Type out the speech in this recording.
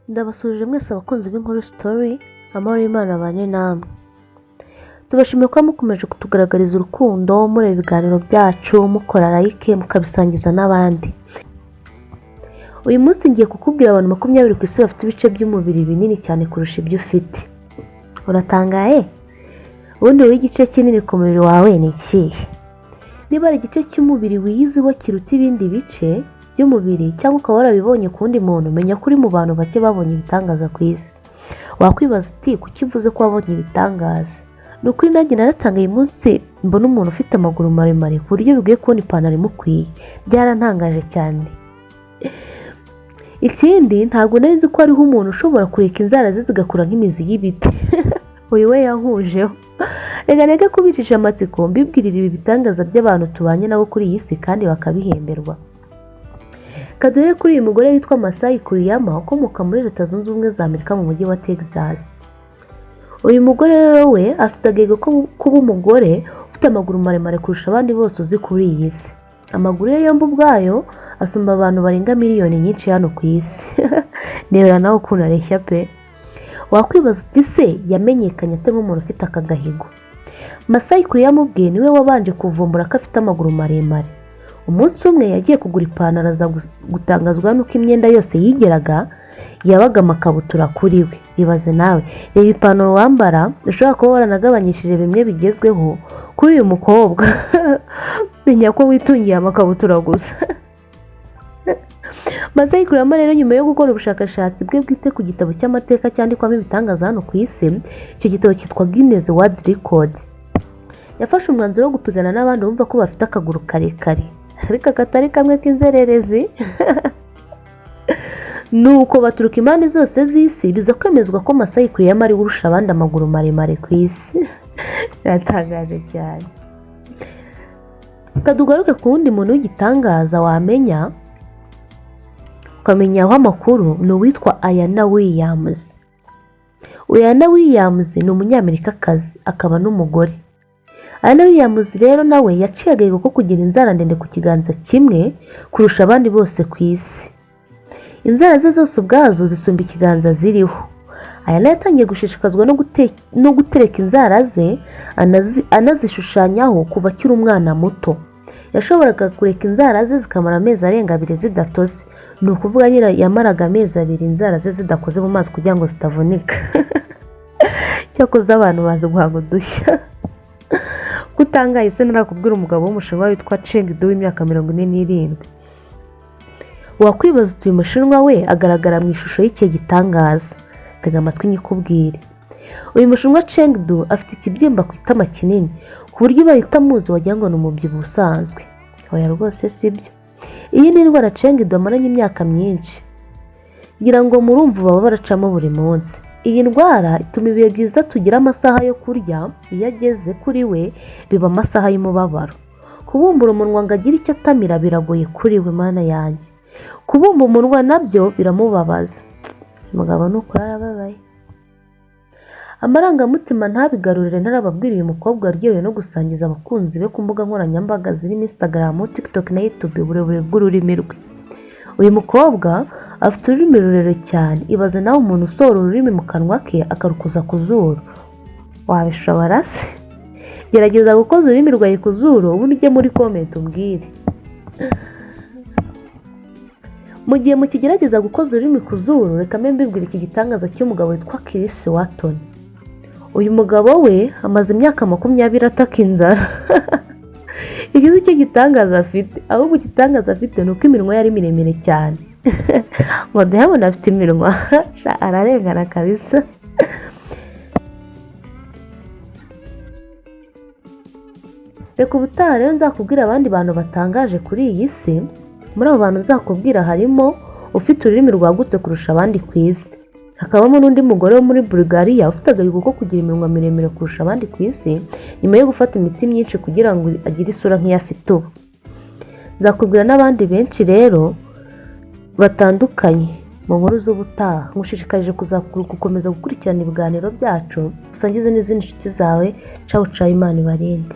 Ndabasuhuje mwese abakunzi b'inkuru story, amahoro y'Imana abane namwe. Tubashimiye kuba mukomeje kutugaragariza urukundo, mureba ibiganiro byacu, mukora like, mukabisangiza n'abandi. Uyu munsi ngiye kukubwira abantu 20 ku isi bafite ibice by'umubiri binini cyane kurusha ibyo ufite. Uratangaye? Ubundi wowe igice kinini ku mubiri wawe ni ikihe? Niba ari igice cy'umubiri wiyiziho kiruta ibindi bice by'umubiri cyangwa ukaba warabibonye ku wundi muntu, menya ko uri mu bantu bake babonye ibitangaza ku isi. Wakwibaza uti kuki mvuze ko wabonye ibitangaza? Ni ukuri nanjye naratangaye umunsi mbona umuntu ufite amaguru maremare ku buryo bigoye kubona ipantaro imukwiye. Byarantangaje cyane. Ikindi, ntabwo nari nzi ko hariho umuntu ushobora kureka inzara ze zigakura nk'imizi y'ibiti. Uyu we yankujeho. Reka ndeke kubicisha amatsiko, mbibwirire ibi bitangaza by'abantu tubanye nabo kuri iyi si kandi bakabihemberwa. Kaduhere kuri uyu mugore witwa Masayi Kuriyama, ukomoka muri Leta Zunze Ubumwe za Amerika mu mujyi wa Texas. Uyu mugore rero we afite agahigo ko kuba umugore ufite amaguru maremare kurusha abandi bose uzi kuri iyi si. Amaguru ye yombi ubwayo asumba abantu barenga miliyoni nyinshi hano ku isi. Ndebera nawe ukuntu areshya pe! Wakwibaza uti se yamenyekanye ate nk'umuntu ufite aka gahigo? Masayi Kuriyama ubwe niwe wabanje kuvumbura ko afite amaguru maremare. Umunsi umwe yagiye kugura ipantaro, aza gutangazwa n'uko imyenda yose yigeraga yabaga amakabutura kuri we. Ibaze nawe, reba ipantaro wambara ushobora kuba waranagabanyishije bimwe bigezweho kuri uyu mukobwa, menya ko witungiye amakabutura gusa. Masayi Kuriyama rero, nyuma yo gukora ubushakashatsi bwe bwite ku gitabo cy'amateka cyandikwamo ibitangaza hano ku isi, icyo gitabo cyitwa Guinness World Record, yafashe umwanzuro wo gupigana n'abandi bumva ko bafite akaguru karekare ariko katari kamwe k'inzererezi. Nuko baturuka impande zose z'isi, biza kwemezwa ko Masayi Kuriyama ariwe urusha abandi amaguru maremare ku isi. Biratangaje cyane. Reka tugaruke ku wundi muntu w'igitangaza wamenya ukamenyaho amakuru, ni uwitwa Ayanna Williams. Ayanna Williams ni Umunyamerikakazi akaba n'umugore. Ayanna Williams rero nawe yaciye agahigo ko kugira inzara ndende ku kiganza kimwe kurusha abandi bose ku isi. Inzara ze zose ubwazo zisumba ikiganza ziriho. Ayanna yatangiye gushishikazwa no gutereka inzara ze, anazishushanyaho kuva akiri umwana muto. Yashoboraga kureka inzara ze zikamara amezi arenga 2 zidatose. Ni ukuvuga nyine yamaraga amezi 2 inzara ze zidakoze mu mazi kugira ngo zitavunika. Cyakoze abantu bazi guhanga udushya. Kutangaye se narakubwira umugabo w'Umushinwa witwa Cheng Du w'imyaka 47. Wakwibaza uti uyu Mushinwa we agaragara mu ishusho y'ikihe gitangaza? Tega amatwi nyikubwire. Uyu Mushinwa Cheng Du afite ikibyimba ku itama kinini ku buryo ubaye utamuzi wagira ngo ni umubyibuho usanzwe. Oya rwose si byo. Iyi ni indwara Cheng Du amaranye imyaka myinshi. Ngira ngo murumva baba baracamo buri munsi. Iyi ndwara ituma ibihe byiza tugira, amasaha yo kurya, iyo ageze kuri we biba amasaha y'umubabaro. Kubumbura umunwa ngo agire icyo atamira biragoye kuri we, Mana yanjye. Kubumba umunwa nabyo biramubabaza. Umugabo ni ukuri arababaye. Amarangamutima ntabigarurire. Ntarababwira uyu mukobwa waryohewe no gusangiza abakunzi be ku mbuga nkoranyambaga zirimo Instagram, TikTok na YouTube uburebure bw'ururimi rwe. Uyu mukobwa afite ururimi rurerure cyane. Ibaze nawe umuntu usohora ururimi mu kanwa ke akarukoza ku zuru. Wabishobora se? Gerageza gukoza ururimi rwawe ku zuru, ubundi ujye muri comment umbwire. Mu gihe mukigerageza gukoza ururimi ku zuru, reka mbe mbibwira iki gitangaza cy'umugabo witwa Chris Watton. Uyu mugabo we amaze imyaka 20 ataka inzara. Iki si cyo gitangaza afite, ahubwo igitangaza afite ni uko iminwa ye ari miremire cyane. Ngo Diamond afite iminwa, ararengana kabisa. Reka ubutaha rero nzakubwira abandi bantu batangaje kuri iyi si. Muri abo bantu nzakubwira harimo ufite ururimi rwagutse kurusha abandi ku isi, hakabamo n'undi mugore wo muri Bulgaria ufite agahigo ko kugira iminwa miremire kurusha abandi ku isi nyuma yo gufata imiti myinshi kugira ngo agire isura nk'iyo afite ubu. Nzakubwira n'abandi benshi rero batandukanye mu nkuru z'ubutaha. Nkushishikarije gukomeza gukurikirana ibiganiro byacu, usangize n'izindi nshuti zawe. Cawu cawu, Imana ibarinde.